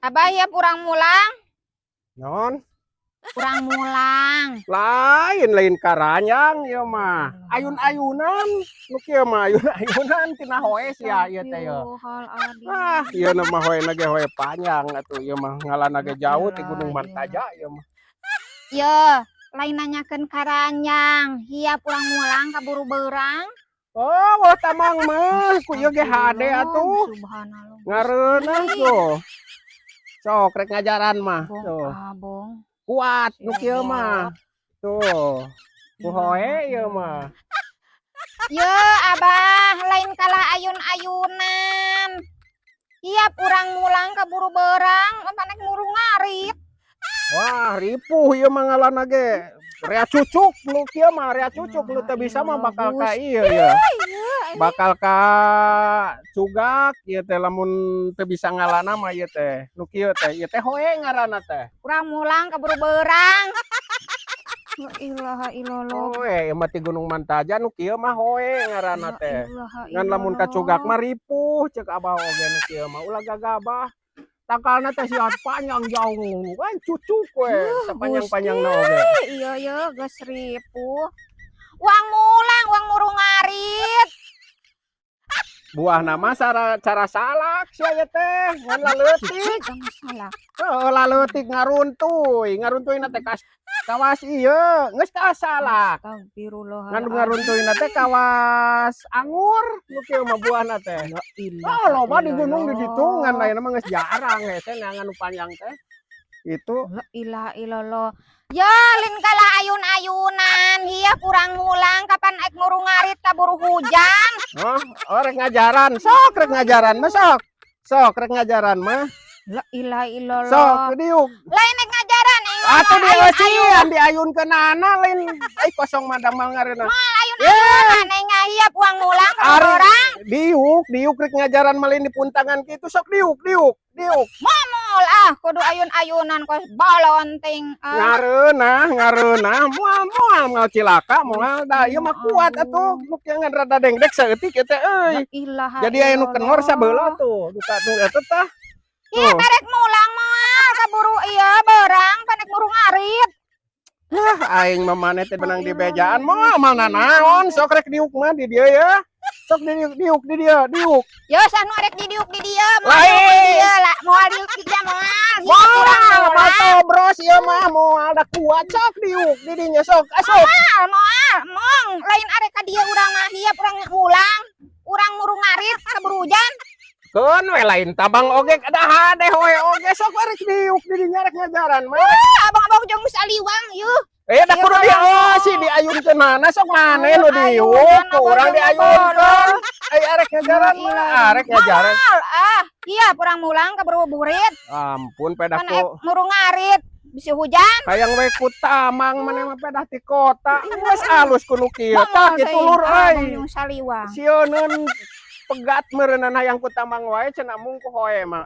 Abah ya kurang mulang, Non? Kurang mulang. Lain, lain karanjang ieu mah. Ayun-ayunan. Nu kieu mah ayun-ayunan tina hoe sia ieu teh ye. Ah, ieu na mah hoena ge hoe panjang atuh, ieu mah ngalana ge jauh ti Gunung Mantaja ieu mah. Ye, lain nanyakeun karanjang, hiap urang mulang kaburu beurang. Oh, wah, tamang mah ku ieu ge hade atuh. Subhanallah. Ngareunah tuh. Sok rek ngajaran mah Bong, tuh. ah, bong. Kuat nu kieu mah. Tuh. Ku hoe ieu mah. Ye, Abah, lain kalah ayun-ayunan. Hiap urang mulang kaburu beurang, apa nek murung ngarit. Wah, ripuh ieu mah ngalana ge. Rea cucuk nu kieu mah, rea cucuk nu teu bisa mah bakal ka ieu ya. Bakal ka cugak ieu teh lamun teu bisa ngalana mah ieu teh. Nu kieu teh, ieu teh hoe ngaranna teh. Urang mulang kaburu beurang. La ilaha illallah. Hoe ieu mah ti Gunung Mantaja, nu kieu mah hoe ngaranna La teh. ilaha Ngan lamun kacugak mah ripuh, ceuk Abah oge nu kieu mah ulah gagabah. Tangkalna teh sia panjang jauh, kan cucuk we sapanjang-panjangna oge. Iya ya, geus ripuh. Uang mulang, uang murung ngarit. Buahna mah cara salak sia ieu teh, ngan laleutik. Gak masalah. Heeh, laleutik ngaruntuy, ngaruntuyna teh kawas ieu, geus kawas salak. Astagfirullah. Ngan ngaruntuyna teh kawas anggur, nu kieu mah buahna teh. La ilaha Oh, loba di gunung di ditu, ngan illallah. Ayeuna mah geus jarang hese neangan nu panjang teh. Itu. La ilaha illallah. Ya, lin kalah ayun-ayunan. Hiap urang mulang kapan aik murung ngarit kaburu hujan. Oh, oh, rek ngajaran, sok rek ngajaran mah sok. Sok rek ngajaran mah. La ilaha illallah. Sok diuk. Lain nek ngajaran aing. Atuh dieusian, diayunkeunana, lain ai kosong mah damel ngareuna. Ayun-ayunan aing ngahiap uang mulang ka Ari orang. Diuk, diuk rek ngajaran mah lain dipuntangan kitu, sok diuk, diuk, diuk. Moal ah, kudu ayun-ayunan kos balon ting. Ah. Ngareunah, ngareunah, moal moal moal cilaka moal, da ieu mah kuat atuh. Nu kieu ngan rada dengdek saeutik ieu teh euy. La ilaha Jadi aya nu kenor illallah. sabeula tuh, duka nu eta tah. Iya, Tuh. Barek mulang moal kaburu iya berang panek murung ngarit. Yah, aing mah maneh teh benang di bejaan moal moal nanaon, sok rek diuk mah di dieu ya. Sok diuk, diuk di dieu, diuk. Ya sanu arek didiuk di dieu, moal Lain. Diuk di dieu lah, moal diuk di dieu moal. Hieup urang Moal, mulang. Moal tobros ieu mah, moal da kuat, sok diuk di dinya, sok asup. Moal, moal, mong lain arek ka dieu urang mah, hieup urang mulang. Urang murung ngarit kaburu hujan. Keun we, lain tabang oge ada hade hoe oge, sok rek diuk di dinya rek ngajaran mah. Abang-abang jeung saliwang yeuh. Eh, da kudu Iya, dieusi, diayunkeunana, sok maneh nu diuk, ku urang diayunkeun. Ai arek ngajaran mah, arek ngajaran. Moal ah, hieup urang mulang kaburu burit. Ampun pedah Pan ku murung ngarit bisi hujan. Hayang we ku tamang maneh mah pedah ti kota. Geus alus ku nu kieu. Tah Moal kitu teuing, lur abang euy. jeung saliwang. Sieuneun pegat meureunana hayang ku tamang wae cenah mung ku hoe mah.